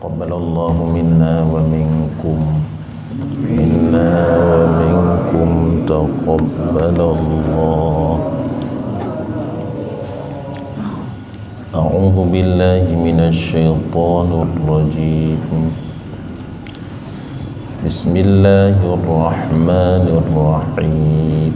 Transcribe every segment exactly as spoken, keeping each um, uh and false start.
Taqabbalallahu minna wa minkum. Minna wa minkum taqabbalallah. A'udzu billahi minasy syaithanir rajim. Bismillahirrahmanirrahim.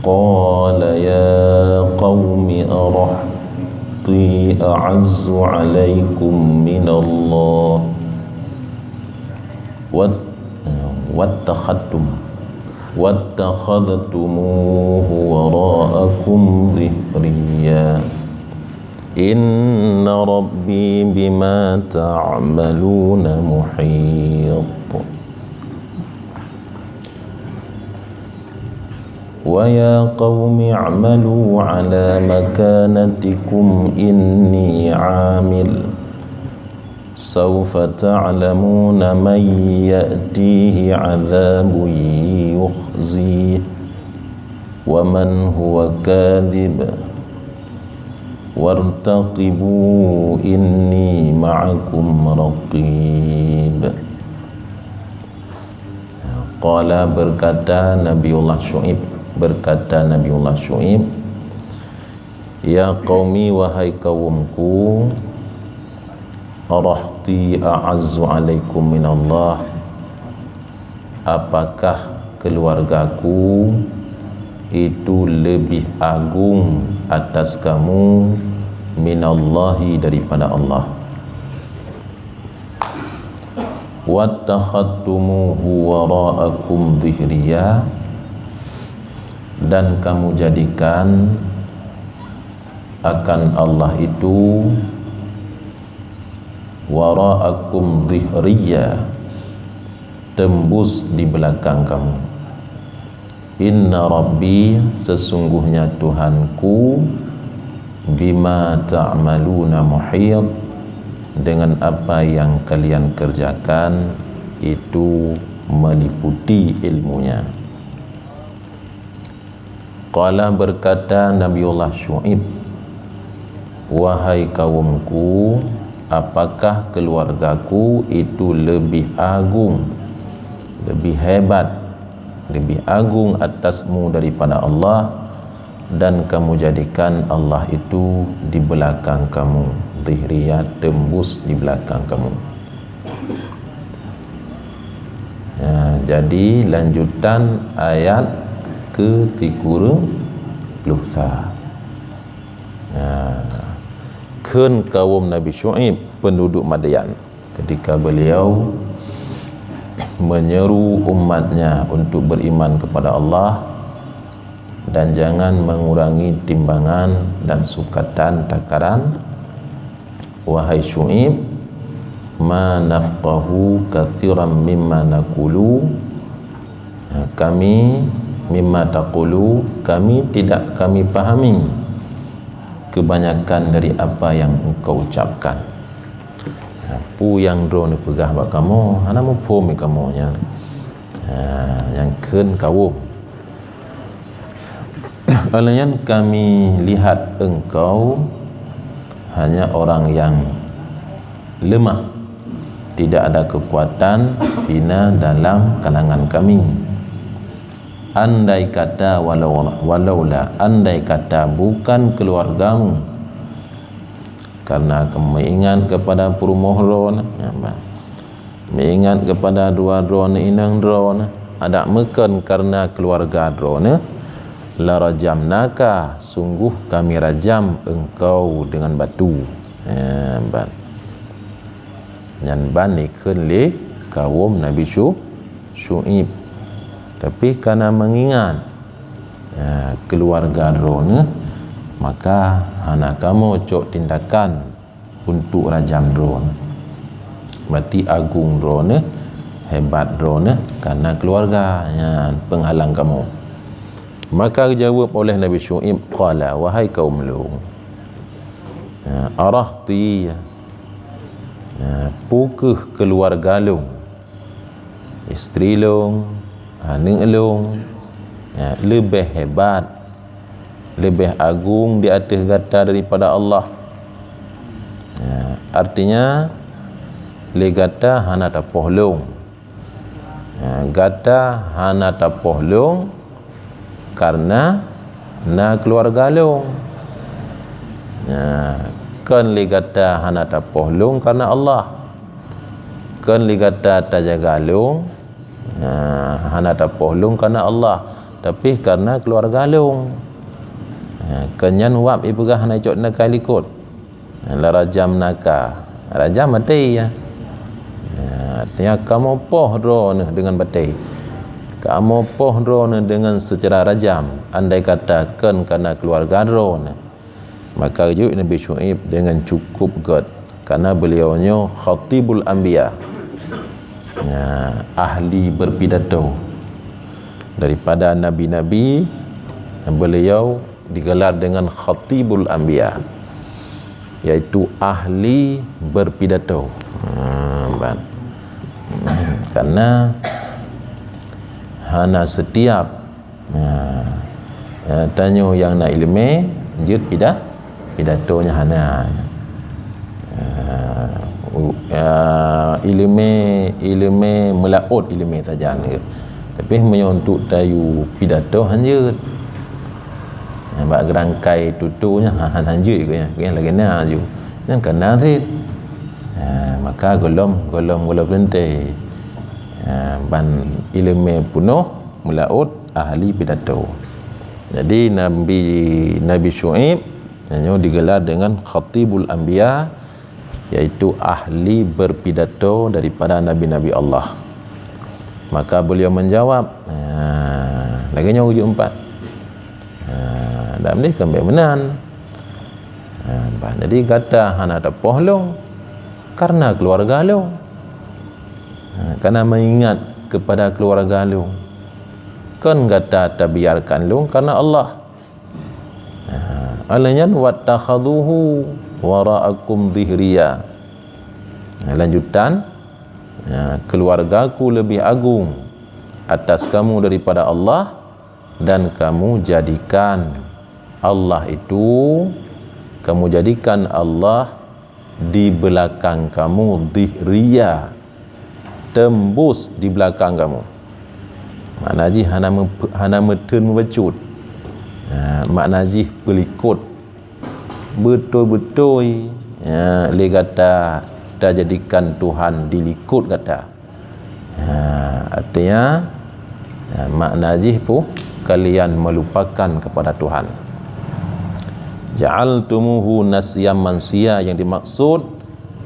Qala ya qaumi arahti a'azzu 'alaikum minallah. Wat-, wattakhadtum, wattakhadtumuhu wara'akum dhihriya. Inna rabbi bima ta'maluna muhit. Wa ya qaumi i'malu ala makanatikum inni 'amil. Sawfa ta'lamuna man ya'tihi 'adzabun yukhzih wa man huwa kadhib. Wartaqibu inni ma'akum raqib. Qala, berkata Nabiullah Syu'aib, berkata Nabiullah Syu'aib, "Ya qaumi, wahai kaumku, arahti a'azzu 'alaikum minallah, apakah keluargaku itu lebih agung atas kamu minallahi, daripada Allah?" "Wattakhadtumuhu wara'akum dhihriya," dan kamu jadikan akan Allah itu wara'akum dhihriya, tembus di belakang kamu. "Inna rabbi, sesungguhnya Tuhanku, bima ta'maluna muhit, dengan apa yang kalian kerjakan itu meliputi ilmunya." Qala, berkata Nabiullah Syu'aib, "Wahai kaumku, apakah keluargaku itu lebih agung, lebih hebat, lebih agung atasmu daripada Allah, dan kamu jadikan Allah itu di belakang kamu, dhihriya, tembus di belakang kamu?" Ya, jadi lanjutan ayat ke tiga puluh sa. Ya. Kheun kaum Nabi Syu'aib, penduduk Madyan, ketika beliau menyeru umatnya untuk beriman kepada Allah dan jangan mengurangi timbangan dan sukatan takaran, "Wahai Syu'aib, ma nafqahu katsiran mimma naqulu, kami, mimma taqulu, kami tidak kami pahami kebanyakan dari apa yang engkau ucapkan." Peue nyang droeneuh peugah bak kamoe, hana muphom kamoe nyan. Ha, nyang kheun kaum. Oleh nyan kami lihat engkau hanya orang yang lemah, tidak ada kekuatan hina dalam kalangan kami. Andai kata walau, walaula, andai kata bukan keluargamu, karena meuingat kepada peurumoh droeneuh, meuingat kepada dua droeneuh, inong droeneuh, adak meukon karena keluarga droeneuh, la rajamnaka, sungguh kami rajam engkau dengan batu. Eh, ban. Nyan ban dikheun lé kaum Nabi Syu-, Syu'aib. Tapi karena mengingat, ya, keluarga droeneuh, maka hana kamoe cok tindakan untuk rajam droeneuh. Berarti agung droeneuh, hebat droeneuh karena keluarga, nyan penghalang kamoe. Maka geujaweueb oleh Nabi Syu'aib, qala, "Wahai kaum lôn, ya, arahti, ya, peu kheueh keluarga lôn, istri lôn, aneuëk lôn, ya, leubeh hebat, leubeh agung di ateueh gata daripada Allah. Artinya, lé gata hana tapoh lôn. Ha, gata hana tapoh lôn karena na keuluwarga lôn. Ha, kon lé gata hana tapoh lôn karena Allah. Kon lé gata tajaga lôn, ha, hana tapoh lôn karena Allah, tapi karena keuluwarga lôn. Ha, kon nyan wab ipeugah hana icok na ka likot. La rajamnaka. Rajam maté, ya. Ya, artinya kamoe poh droeneuh deungon batée. Kamoe poh droeneuh deungon seucara rajam, andai kata kon kana keuluwarga droeneuh. Maka jeuet Nabi Syu'aib deungon cukup gét, karena beliau nyoe khatibul anbiya. Ya, ahli berpidato. Daripada nabi-nabi, beliau digelar dengan khatibul anbiya, yaitu ahli berpidato. Ha, ban. Karena hana setiap, ha, ha, tanyoe nyang na ileumé jeuet pida-, pidato nyan hana. Ha, u-, ha, ileumé, ileumé meulaôt ileumé sajan jeuet. Tapi meunyoe untuk tayue pidato hanjeuet. Bak geurangkai tutoe nyan, ha, han hanjeuet keu nyan, keu nyan lagée na aju. Nyan ka na cit. Ha, maka gohlom, gohlom, gohlom teuntée. Ha, ban ileumé peunoh meulaôt ahli pidato. Jadi Nabi, Nabi Syu'aib nyoe digelar dengan khatibul anbiya, yaitu ahli berpidato daripada nabi-nabi Allah. Maka beliau menjawab, ha, lagée nyoe ujeut empat. Ha, dan deh kambek meunan. Ha, bah, jadi gata hana tapoh lôn karena keuluwarga lôn. Ha, karena mengingat kepada keuluwarga lôn. Kon gata tabiarkan lôn karena Allah. Ha, alheuh nyan, "Wattakhaduhu wara'akum dhihriya." Ha, lanjutan, ha, keuluwargaku leubeh agung atas kamu daripada Allah, dan kamu jadikan Allah itu, kamu jadikan Allah di belakang kamu, dhihriya, tembus di belakang kamu. Makna jih hana meu-, hana meuteun meubacut. Ha, makna jih peulikot. Beutôi-beutôi, ha, lé gata tajadikan Tuhan di likot gata. Ha, artinya, ha, makna jih pu, kalian melupakan kepada Tuhan. Ja'altumuhu nasyan mansiya, yang dimaksud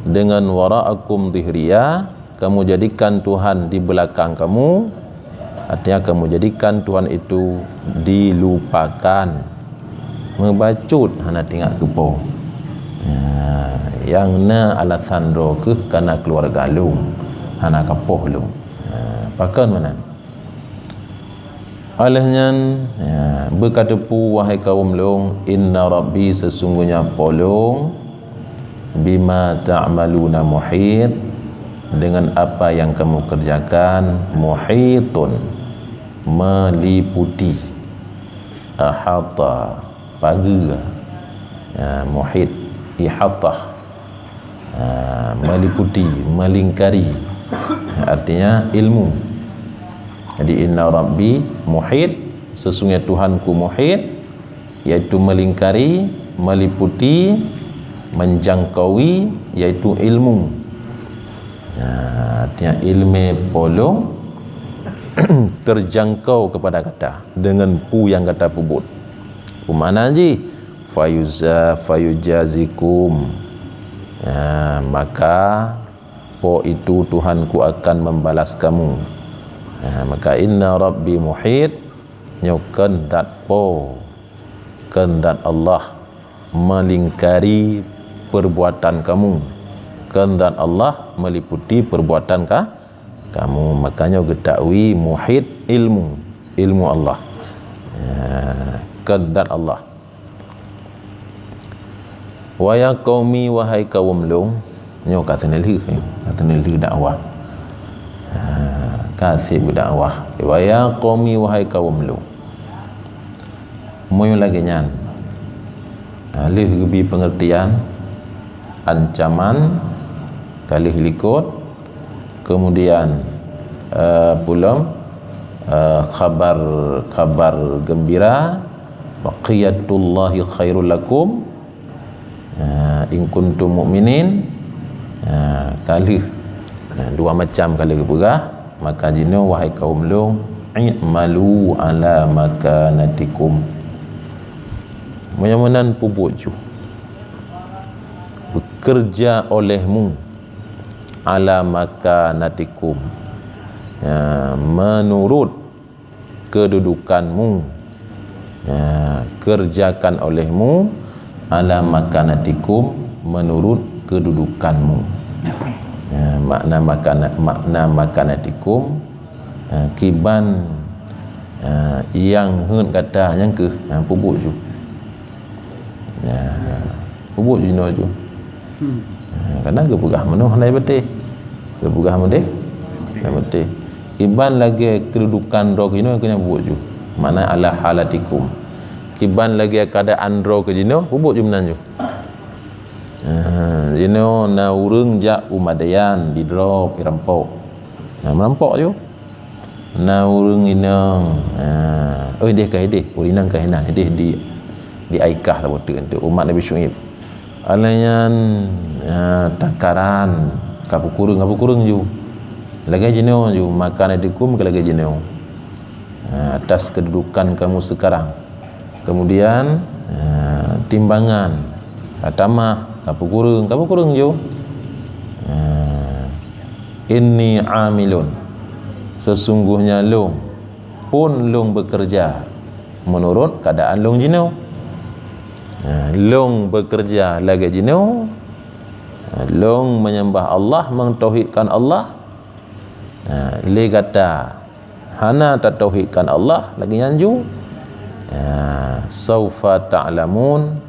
dengan wara'akum dhihriya, kamu jadikan Tuhan di belakang kamu, artinya kamu jadikan Tuhan itu dilupakan. Meubacut hana teuingat keu Po. Ha, nyang na alasan droe kheueh kana keuluwarga lôn, hana kapoh lôn. Ha, pakon meunan? Óh lheueh nyan, ya, beukateupeue, wahai kawöm lôn, inna rabbi, sesungguhnya Po lôn, bima ta'maluna muhit, dengan apa yang kamu kerjakan, muhitun, meliputi, ahata, pageue, ya, muhit, ihatah, ha, meliputi, melingkari, artinya ilmu. Jadi, inna rabbi muhit, sesungguhnya Tuhanku muhit, yaitu melingkari, meliputi, menjangkaui, yaitu ilmu. Ha, artinya ilmu Po lôn terjangkau kepada gata dengan peue nyang gata peubuet. Peue makna jih? Fayuza-, fayujazikum. Ha, maka Po itu Tuhanku akan membalas kamu. Ha, maka inna rabbi muhit, nyoe keuheundak Po, keuheundak Allah melingkari perbuatan kamu. Keuheundak Allah meliputi perbuatan ka-, kamu. Makanya geutahui muhit ilmu, ilmu Allah. Ya, keuheundak Allah. Wa ya qaumi, wahai kawöm lôn, nyoe ka teuneuh lheueh, eh, ka teuneuh lheueh dakwah. Ha, ka seb dakwah. Wa ya qaumi, wahai kawöm lôn. Meunyoe lagée nyan, ha, lheueh geubi peungeurtian, ancaman, ka lheueh likot, kemudian, eh, peue lom, eh, khabar, khabar gembira, "Baqiyatullahi khairul lakum, eh, in kuntum mu'minin." Eh, ka lheueh, eh, dua macam ka lheueh geupeugah, maka jinoe, wahai kaum lôn, "I'malu ala makanatikum." Meunyoe meunan, peubuet ju. Bekerja olehmu ala makanatikum, ya, menurut kedudukanmu. Ya, kerjakan olehmu ala makanatikum, menurut kedudukanmu. Ya, makna makana-, makna makanatikum, ya, kiban, ya, nyang heuet gata, nyan keuh, ya, peubuet ju. Ya, peubuet ju inoe ju. Hmm. Ha, karena geupeugah meunoe hana beuteh. Geupeugah meunoe hana beuteh. Kiban lagée keududukan droe keunoe keunan buet ju. Makna ala halatikum. Kiban lagée keuadaan droe keunoe, peubuet ju meunan ju. Ha, jinoe na ureuëng jak u Madian, didrop, dirampok. Nah, meurampok ju. Na ureuëng inong, ha, oi, ideh ka ideh, ureuëng inong ka hina, ideh di, di Aikah saboh teuk, umat Nabi Syu'aib. Alai nyan, ha, takaran, ka peukureueng, ka peukureueng ju. Lagée jinoe ju, makanatikum ka lagée jinoe. Ha, atas kedudukan kamu sekarang. Kemudian, eh, timbangan, ka tamah, ka peukureueng, ka peukureueng ju. Eh, inni amilun, sesungguhnya lôn, phon lôn bekerja menurut keadaan lôn jinoe. Eh, lôn bekerja lagée jinoe, eh, lôn menyembah Allah, mentauhidkan Allah. Eh, lé gata hana tatauhidkan Allah lagée nyan ju. Ya, saufa ta'lamun,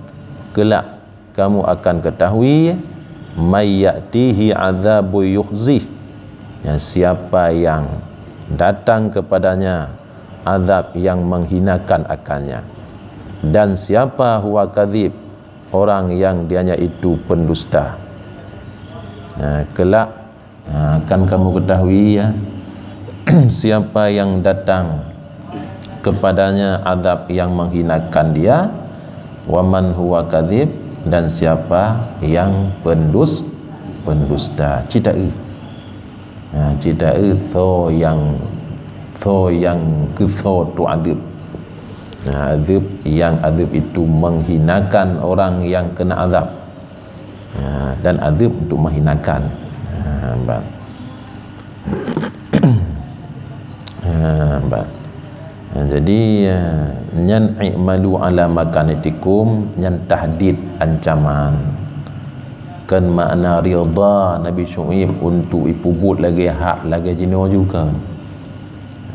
kelak kamu akan ketahui, may ya'tihi adzabu yukhzih, ya, siapa yang datang kepadanya azab yang menghinakan akannya, dan siapa huwa kadzib, orang yang dianya itu pendusta. Ya, kelak Ha, akan kamu ketahui, ya, siapa yang datang kepadanya azab yang menghinakan dia, wa man huwa kadzib, dan siapa yang pendus-, pendusta. Cit taeu. Ha, cit taeu soe nyang, soe nyang keu soe tu'adzab. Ha, azab yang azab itu menghinakan orang yang kena azab. Ha, dan azab untuk menghinakan. Ha, ban. Ha, ban. Ha, jadi, ha, nyan i'malu ala makanatikum, nyan tahdid, ancaman. Kan makna ridha Nabi Syu'aib untuk ipeubuet lagée hak lagée jinoe juga.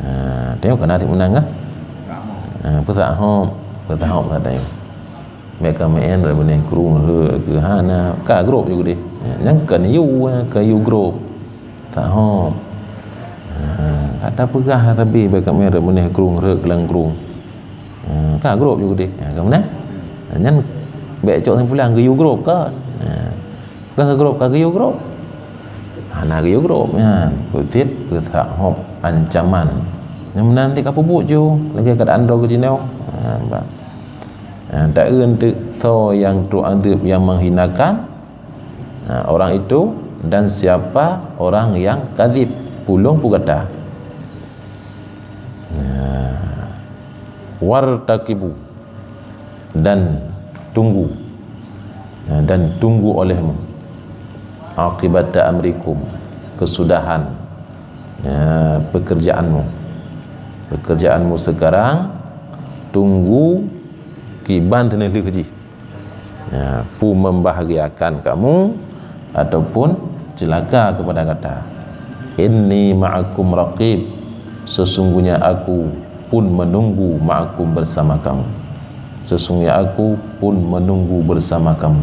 Ha, tengok kana tiep meunang kah? Ha, peusahop, peusahop satai. Bèk ka meu'en rot beuneh krueng rhot keu hana, ka grob ju keudeh. Nyan kon yue, kon yue grob. Tahop. Ha, ka tapeugah sabe bèk ka meu'en rot beuneh krueng rhot keu lam krueng. Ha, ka grob ju keudeh. Ha, ka meunan. Nyan bèk cok simpulan geuyue grob kan. Ha, ka grob, ka geuyue grob. Hana geuyue grob nyan. Peutit peusahop ancaman. Nyan meunan ti ka peubuet ju, lagèe keuadaan droe keuh jinoe. Ha, bah. Ha, taeu teuk soe nyang trok azeub nyang menghinakan, ha, orang itu, dan siapa orang yang kadzib, pulung peugata. Ha, wartaqibu, dan tunggu, ha, dan tunggu olehmu, aqibata amrikum, kesudahan, ha, pekerjaanmu. Pekerjaanmu sekarang, tunggu kiban teuneuh lheueh jih. Ya, peue membahagiakan kamu ataupun celaka kepada gata. Inni ma'akum raqib, sesungguhnya aku pun menunggu ma'akum bersama kamu. Sesungguhnya aku pun menunggu bersama kamu.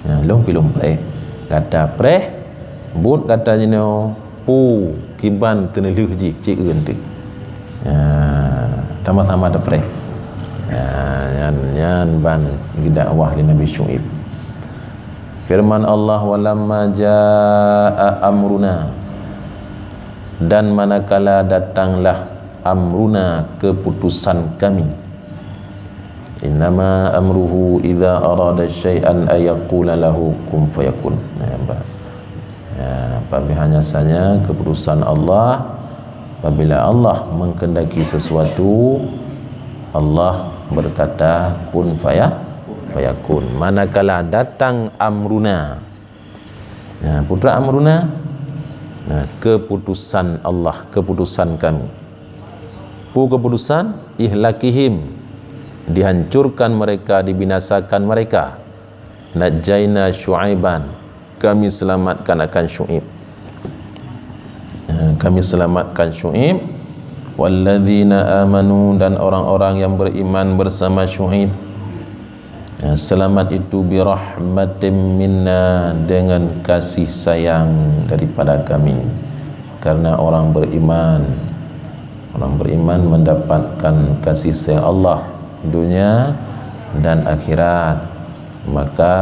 Ya, lôn pi lôn preh. Gata preh, buet gata jinoe, peue kiban teuneuh lheueh jih, cit euen teuk. Ya, sama-sama tapreh. Ya, nyan, nyan ban geudakwah lé Nabi Syu'aib. Firman Allah, "Walamma jaa amruna," dan manakala datanglah amruna, keputusan Kami. "Innama amruhu idza arada syai'an ayyaqula lahu kun fayakun." Nah, nampak? Ya, apabila hanya saja keputusan Allah, apabila Allah menghendaki sesuatu, Allah berkata, "Kun faya-, fayakun." Manakala datang amruna. Ya, peue treuk amruna? Nah, keputusan Allah, keputusan Kami. Peue keputusan? "Ihlakihim," dihancurkan mereka, dibinasakan mereka. "Najjaina Syu'aiban," Kami selamatkan akan Syu'aib. Eh, Kami selamatkan Syu'aib. "Walladzina amanu," dan orang-orang yang beriman bersama Syu'aib. Ya, selamat itu, "birahmatim minna," dengan kasih sayang daripada Kami. Karena orang beriman, orang beriman mendapatkan kasih sayang Allah dunia dan akhirat. Maka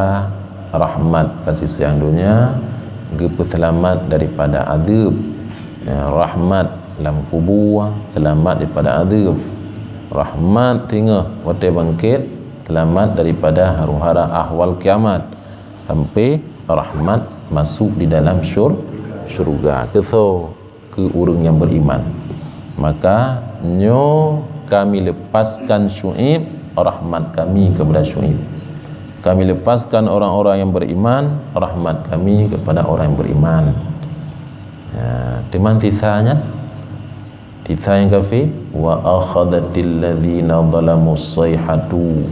rahmat kasih sayang dunia geupeuseulamat daripada adeueb. Ya, rahmat lam kubu, seulamat daripada adeueb. Rahmat singoh watée bangkét, seulamat daripada huru-hara ahwal kiamat, sampai rahmat masuk di dalam syur-, syurga. Keu soe? Keu ureuëng nyang beriman. Maka nyoe Kami lepaskan Syu'aib, rahmat Kami kepada Syu'aib. Kami lepaskan orang-orang yang beriman, rahmat Kami kepada orang yang beriman. Ya, teuma sisanya Titha nyang kafé, "Wa akhadhatil ladzina zalamus shaihatu,"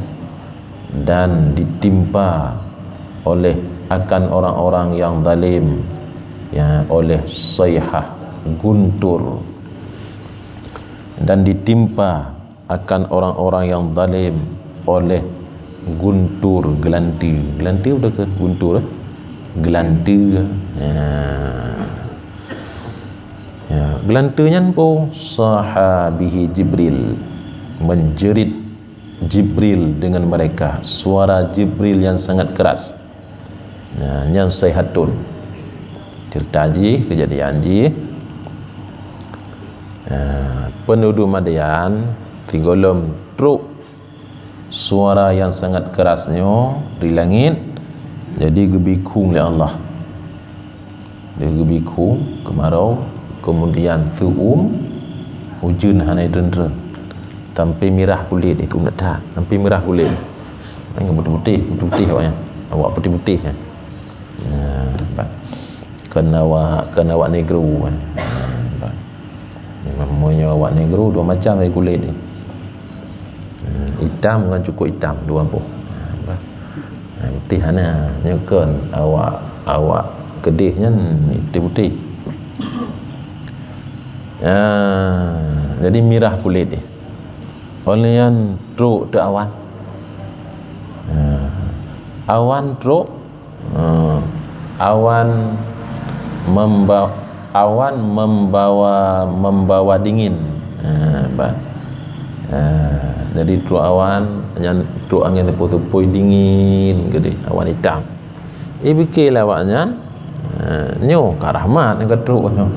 dan ditimpa oleh, akan orang-orang yang zalim, ya, oleh shaihah, guntur. Dan ditimpa akan orang-orang yang zalim oleh guntur, geulante. Geulante beutôi keu guntur, eh? Geulante. Ya. Ya, geulante nyan peue? Saha bihi Jibril, menjerit Jibril dengan mereka, suara Jibril yang sangat keras. Nah, nyan saihatun. Cerita jih, kejadian jih. Nah, penduduk Madian, sigohlom trok suara yang sangat keras nyoe di langit, jadi geubikhong lé Allah. Dia geubikhong, keumarau, kemudian teuuem, ujeuen hana treun-treun. Sampai mirah kulét, itu that, sampai mirah kulét. Ngon putéh-putéh, putéh-putéh awaknyan. Awak putéh-putéh, ya. Nah, nampak. Kon awak, kon awak negro, kan. Nampak. Meunyoe awak negro dua macam lagée kulét ni. Hmm, itam ngon cukup itam, dua boh. Nampak. Nah, putéh hana, nyoe kon awak, awak keudeh nyan putéh-putéh. Ah, jadi mirah kulét ni. Óh lheueh nyan trok teuk awan. Ah, awan trok, ah, awan memba-, awan membawa, membawa dingin. Ah, ba-, ah, jadi trok awan, nyan trok angén seupôi-seupôi dingin keudeh, awan itam. Ipike lé awaknyan, eh, nyoe ka rahmat nyang ka trok nyoe.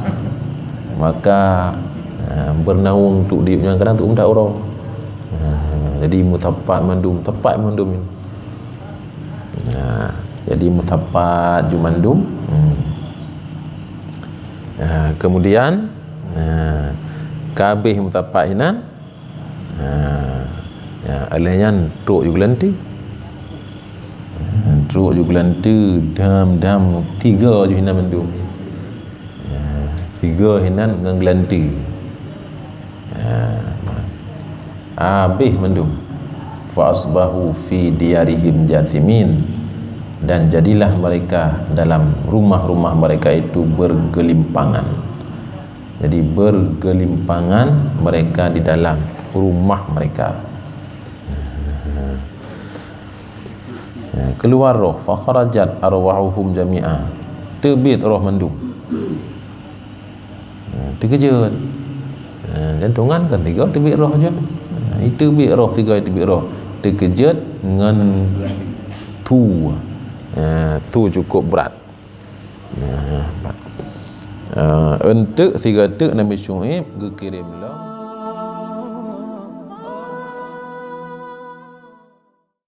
Maka, eh, beunaweueng untuk di nyan kadang untuk minta uroe. Eh, jadi meusapat mandum, sapat mandum nyoe. Nah, jadi meusapat ju mandum. Hmm. Nah, kemudian, nah, ka habéh meusapat inan, Ha, ya, óh lheueh nyan trok ju geulante. Ha, trok ju geulante, dam-dam, tiga ju hinan mandum. Ya, tiga hinan ngon geulante. Ha, habéh mandum. Fa asbahu fi diyarihim jathimin. Dan jadilah mereka dalam rumah-rumah mereka itu bergelimpangan. Jadi, bergelimpangan mereka di dalam rumah mereka. Ya, keluar roh, fakharajat arwahuhum jami'a. Teubiet roh mandum. Ya, teukeujot. Ya, jantungan kan tiga teubiet roh je. Ya, teubiet roh, tiga teubiet roh. Teukeujot ngon tu. Ha, tu cukup brat. Ha, brat. Ha, eunteuk sigoe teuk Nabi Syu'aib geukirém lom